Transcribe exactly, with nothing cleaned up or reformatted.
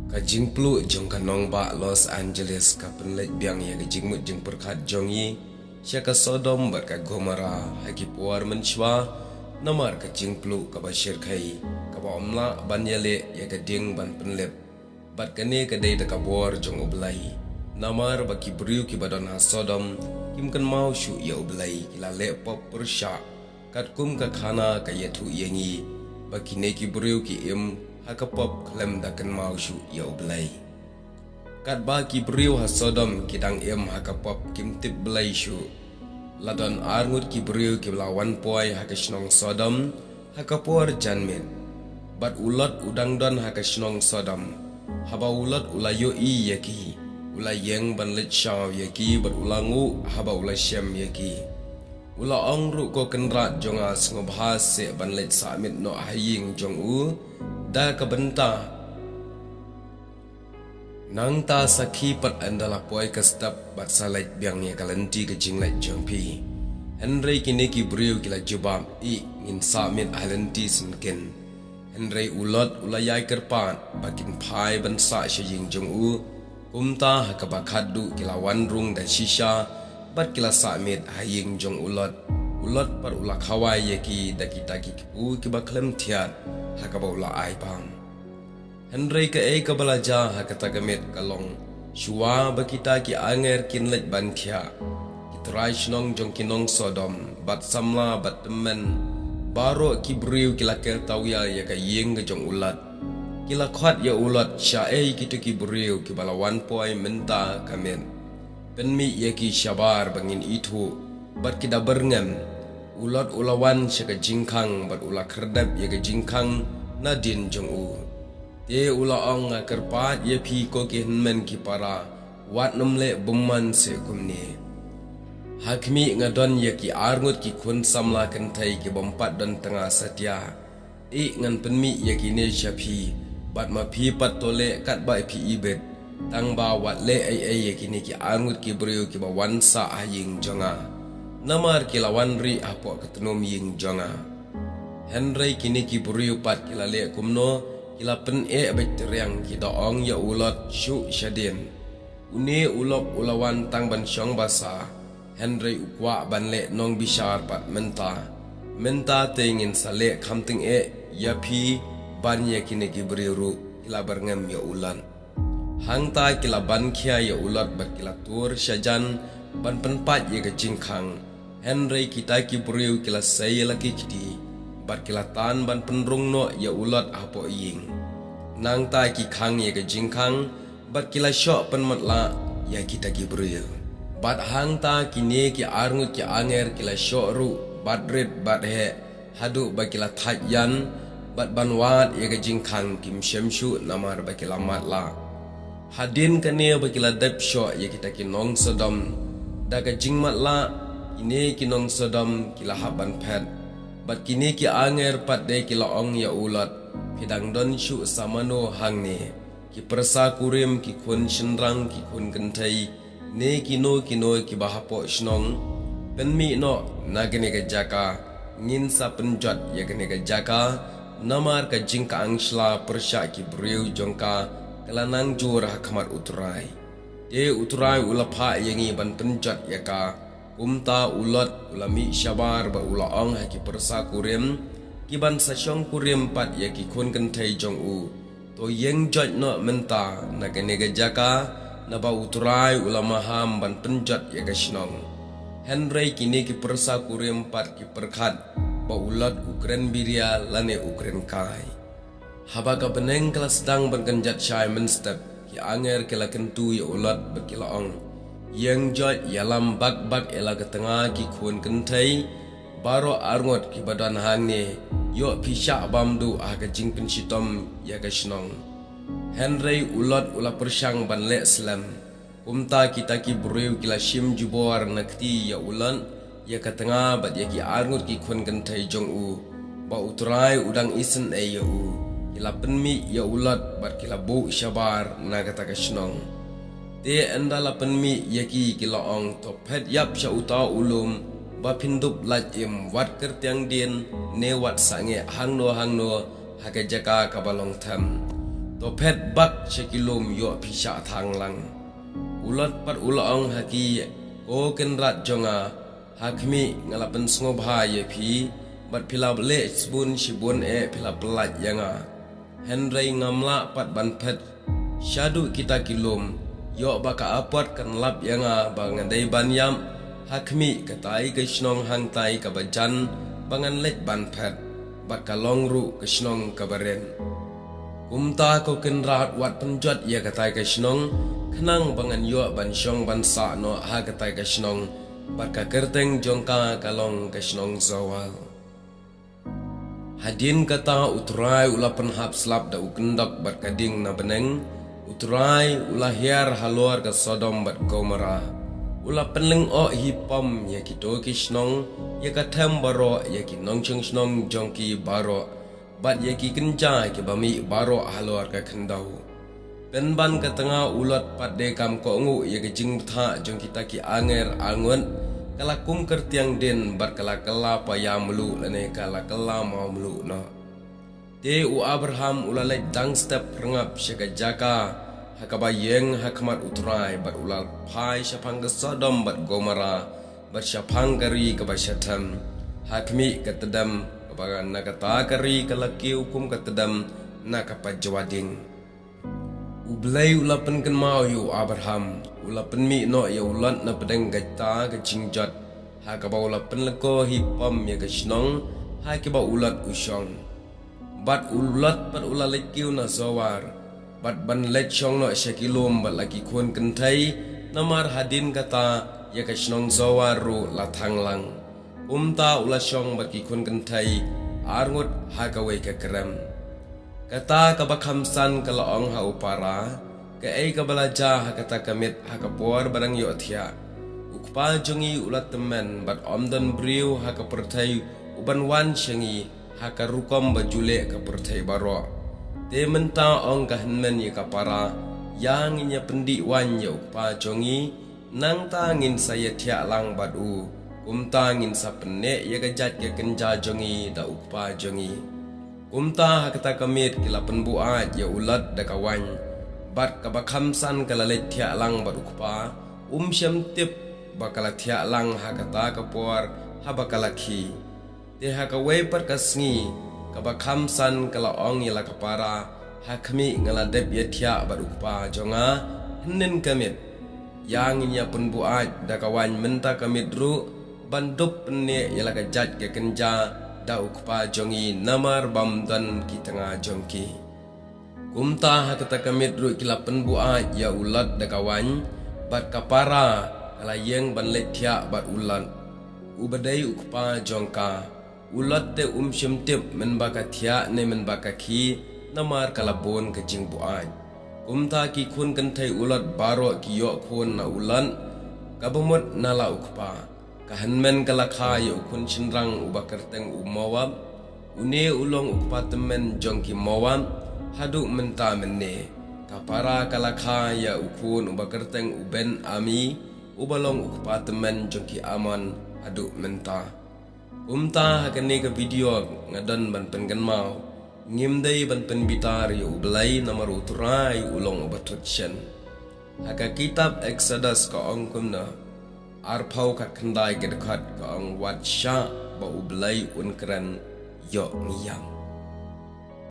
Ka jingpluh jong ka nongbah Los Angeles ka pynleit biang ïa ka jingmut jingpyrkhat jong ngi sha ka Sodom bad ka Gomorrah ha ki por mynshuwa, namar ka jingpluh kaba shyrkhei, kaba ym lah ban ïaleh ïa ka ding ban pynlip. Bad kane ka dei da ka bor jong U Blei, namar ba ki briew kiba don ha Sodom kim kynmaw shuh ïa U Blei, ki la leh pop pyrshah, katkum ka khana ka ïathuh ïa ngi ba kine ki briew ki im ha ka pop khlem da kynmaw shuh ïa U Blei. Katba ki briew ha Sodom ki dang im ha ka pop, kim tip Blei shuh, la don arngut ki briew kiba la wan poi ha ka shnong Sodom ha ka por janmiet. Bad u Lot u dang don ha ka shnong Sodom. Haba u Lot u la ïohi ïa ki, u la ïeng ban leit shaw ïa ki, bad u la nguh haba u la shem ïa ki. U la ong ruh, "Ko kynrad jong nga, sngewbha seh ban leit sahmiet noh ha ïing jong u da ka bynta." Nangta sa khie pat, ynda la poi ka step bad sa leit biang ïa ka lynti ka jingleit jong phi. Hynrei kine ki briew ki la jubab, "Ïeh, ngin sahmiet ha lynti syngkien." Hynrei u Lot u la ïai kyrpad ba kin phai ban sah sha ïing jong u. Kumta ha kaba khatduh ki la wan rung da shisha bad ki la sahmiet ha ïing jong u Lot. U Lot pat u la khawai ïa ki da kita ki kpu kiba khlem thiat ha kaba u la ai bam. Hynrei kaei kaba la jia ha kata ka miet ka long, shuwa ba kita ki anger kin leit ban thiah, ki trai shnong jong ki nong Sodom, bad samla bad tymmen baroh ki briew ki la ker tawia ïa ka ïing ka jong u Lot. Ki la khot ïa u Lot, "Shaei kito ki briew kiba la wan poi mynta ka miet? Pynmih ïa ki shabar ba ngin ithuh." Bad ki da byrngem. U Lot u la wan sha ka jingkhang bad u la khyrdep ïa ka jingkhang nadien jong u. Te u la ong, "Nga kyrpad ïa phi, ko ki hynmen ki para, wat nym leh bymman seh kumne. Ha khmih, nga don ïa ki arngut ki khun samla kynthei ki bym pat don tnga satia. Ïeh, ngan pynmih ïa kine sha phi, bad ma phi pat to leh katba phi ibit. Tang ba wat leh ei ei ïa kine ki arngut ki briew kiba wan sah ha ïing jong nga, namar ki la wan rieh hapoh ka tnum ïing jong nga." Hynrei kine ki briew pat ki la leh kumno, ki la pyneh beit tyngkhuh, ki da ong ïa u Lot, "Shuh shadien. Une u lok u la wan tang ban shong basa, hynrei u kwah ban leh nongbishar pat mynta. Mynta te ngin sa leh kham tyngeh ïa phi ban ïa kine ki briew ruh." Ki la byrngem ïa u Lot. Hangta ki la ban khia ïa u Lot bad ki la tur shajan ban pynpait ïa ka jingkhang. Hynrei kita ki briew ki la sei ïa la ki kti bad ki la tan ban pynrung noh ïa u Lot hapoh ïing. Nangta ki khang ïa ka jingkhang bad ki la shoh pynmatlah ïa kita ki briew. Bad hangta kine ki arngut ki anger ki la shoh ruh bad rit bad heh, haduh ba ki la thait ïan, bad ban wad ïa ka jingkhang kim shem shuh namar ba ki la matlah. Hadien kane ba ki la dep shoh ïa kita ki nong Sodom da ka jingmatlah, kine ki nong Sodom ki la hap ban phet. Bad kine ki anger pat de ki la ong ïa u Lot, "Phi dang don shuh sa mano hangne? Ki pyrsa kurim, ki khun shynrang, ki khun kynthei, ne kino kino kiba hapoh shnong, pynmih noh na kane ka jaka, ngin sa pynjot ïa kane ka jaka, namar ka jingkhang shla pyrshah ki briew jong ka ka la nang jur ha khmat U Trai. Te U Trai u la phah ïa ngi ban pynjot ïa ka." Kumta u Lot u la mih shabar bad u la ong ha ki pyrsa kurim, ki ban sa shong kurim pat ïa ki khun kynthei jong u, "To ïeng joit noh mynta na kane ka jaka, naba U Trai u la maham ban pynjot ïa ka shnong." Hynrei kine ki pyrsa kurim pat ki pyrkhat ba u Lot u kren biria lane u kren kai. Haba ka bneng ka la sdang ban kynjat shai mynstep, ki anger ki la kyntu ïa u Lot bad ki la ong, "Ïeng joit, ïalam bak bak ïa la ka tnga, ki khun kynthei, baroh arngut kiba don hangne, ïoh phi shah bam duh ha ka jingpynshitom ïa ka shnong." Hynrei u Lot u la pyrshang ban leh slem. Kumta kita ki briew ki la shim jubor na kti ïa u Lot, ïa ka tnga bad ïa ki arngut ki khun kynthei jong u, ba U Trai u dang isynei ïa u. Ki la pynmih ïa u Lot bad ki la buh shabar na kata ka shnong. Te ynda la pynmih ïa ki, ki la ong, "To phet ïap sha uta u lum ba phin dup lait im, wat kyrtiang dien ne wat sangeh hangno hangno ha ka jaka kaba long them." To phet bak sha ki lum, ïoh phi shah thang lang. U Lot pat u la ong ha ki, Ko kynrad jong nga, ha khmih nga la pynsngewbha ïa phi, bad phi la leh shibun shibun eh phi la pyllait ïa nga. Hynrei ngam lah pat ban phet shaduh kita ki lum, ïoh ba ka apot kan lap ïa nga ba nga dei ban ïap ha khmih katai ka shnong hangtai kaba jan ba ngan leit ban phet, bad ka long ruh ka shnong kaba rit. Kumta ko kynrad, wat pynjot ïa katai ka shnong, khnang ba ngan ïoh ban shong ban sah noh ha katai ka shnong, bad ka kyrteng jong ka ka long ka shnong Zoar. Hadien kata U Trai u la pynhap slap da u kyndok bad ka ding na bneng, U Trai u la hiar halor ka Sodom bad Gomora. U la pynlyngngoh hi pom ïa kito ki shnong, ïa ka them baroh, ïa ki nongshong shnong jong ki baroh, bad ïa ki kynja kiba mih baroh halor ka khyndew. Pynban ka tnga U Lot pat de kam kohnguh ïa ka jingbthah jong kita ki anger angut, ka la kum kyrtiang dien bad ka la kylla paia mluh lane ka la kylla maw mluh noh. Te u Abraham u la leit dang step pyrngap sha ka jaka ha kaba ïeng ha khmat U Trai bad u la phai shaphang ka Sodom bad Gomora bad shaphang ka ri kaba sha them, ha khmih ka tdem, kaba na kata ka ri ka la kiew kum ka tdem na ka pajwa ding. U Blei u la pynkynmaw ïa u Abraham, u la pynmih noh ïa u Lot na pdeng kata ka jingjot, ha kaba u la pynlyngkhuh hi pom ïa ka shnong ha kaba u Lot u shong. Bad u Lot pat u la leit kiew na Zoar, bad ban leit shong noh sha ki lum bad la ki khun kynthei, namar hadien kata ïa ka shnong Zoar ruh la thang lang. Kumta u la shong bad ki khun kynthei arngut ha kawei ka krem. Kata kaba kham san ka la ong ha u para, Kaei kaba la jia ha kata ka miet ha ka por ba dang ïohthiah? U kpa jong ngi u la tymmen bad ym don briew ha ka pyrthei u ban wan sha ngi ha ka rukom ba ju leh ka pyrthei baroh. Te mynta ong ka hynmen ïa ka para, ïa ngin ïa pyndih waiñ ïa u kpa jong ngi, nangta ngin sa ïa thiah lang bad u, kumta ngin sa pynneh ïa ka jait ka kynja jong ngi da u kpa jong ngi. Kumta ha kata ka miet ki la pynbuaid ïa u Lot da ka waiñ, bad kaba kham san ka la leit thiah lang bad u kpa, um shym tip ba ka la thiah lang ha kata ka por haba ka la khie. Te ha kawei pat ka sngi, kaba kham san ka la ong ïa la ka para, ha khmih nga la dep ïa thiah bad u kpa jong nga, hynnin ka miet. Ïa ngin ïa pynbuaid da ka waiñ mynta ka miet ruh, ban dup pynneh ïa la ka jait ka kynja da u kpa jong ngi namar bym don ki tnga jong ki. Kumta ha kata ka miet ruh ki la pynbuaid ïa u Lot da ka waiñ, bad ka para ka la ïeng ban leit thiah bad u Lot, uba dei u kpa jong ka. U Lot te um shym tip mynba ka thiah ne mynba ka khie, namar ka la bun ka jingbuaid. Kumta ki khun kynthei u Lot baroh ki ïoh khun na u Lot, kaba mut na la u kpa. Ka hynmen ka la kha ïa u khun shynrang uba kyrteng u Moab, une u long u kpa tymmen jong ki Moab haduh mynta mynne. Ka para ka la kha ïa u khun uba kyrteng u Ben-ammi, uba long u kpa tymmen jong ki Amon haduh mynta. Kumta ha kane ka video nga don ban pynkynmaw, ngim dei ban pynbitar ïa U Blei namar U Trai u long uba thut shen. Ha ka kitab Exodus ka ong kumne, arphew khatkhyndai ka dkhot ka ong, wat shah ba U Blei un kren, ïoh ngi ïam.